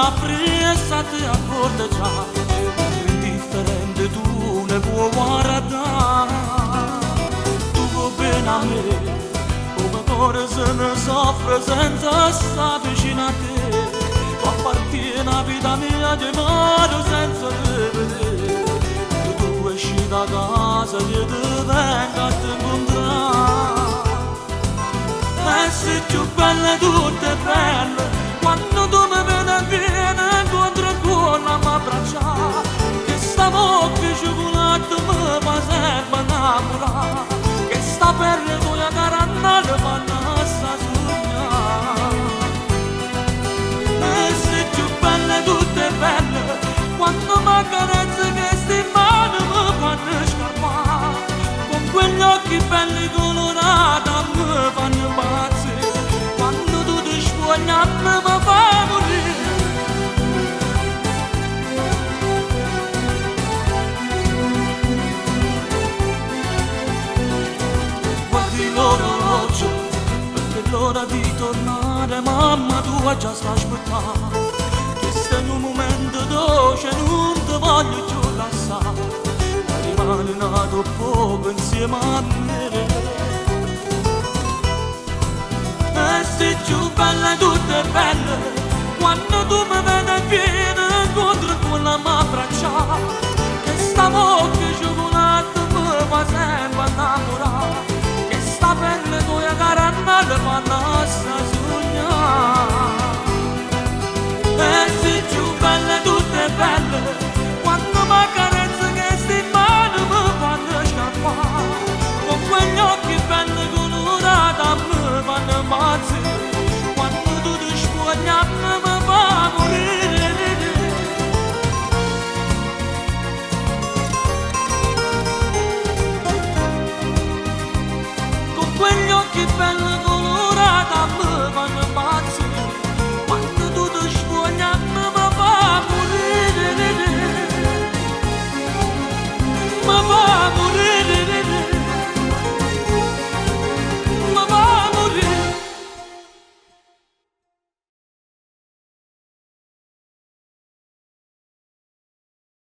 Appresso a te accorte già, indifferente tu ne vuoi guardare. Tu vuoi bene a me, come cuore se ne soffre senza sta vicino a te. Tu appartieni alla vita mia di mare senza te vedere. Tu esci da casa e ti vengo a te incontrare. E se più bella tutte belle, quando tu mi vedi vieni incontro con la mia abbraccia. Che sta bocca cioccolato mi fa sempre innamorare, che sta pelle tua caramella fanno sta sognare. E se più bella tutte belle, quando mi accarezzi queste mani mi fanno scappare, con quegli occhi belli colorati mi fanno impazzire, quando tu ti spogli a me mi fa morire. Guardi l'orologio, perché l'ora di tornare, mamma tua già sta aspettando. Questo è un momento dolce, non ti voglio più lasciare, ma rimani nato poco insieme a me. E se più bella tutte belle, quando tu mi vedi vieni incontro con la mia abbraccia, che sta bocca cioccolato mi fa sempre innamorare, che sta pelle tua caramella fanno sta sognare. E se più bella tutte belle, quando mi accarezzi queste mani mi fanno scappare, con quegli occhi belli colorati mi fanno impazzire, quando tu ti spogli a me mi fa morire. Con quegli occhi belli colorati mi fanno impazzire, quando tu ti spogli a me mi fa morire. Mi fa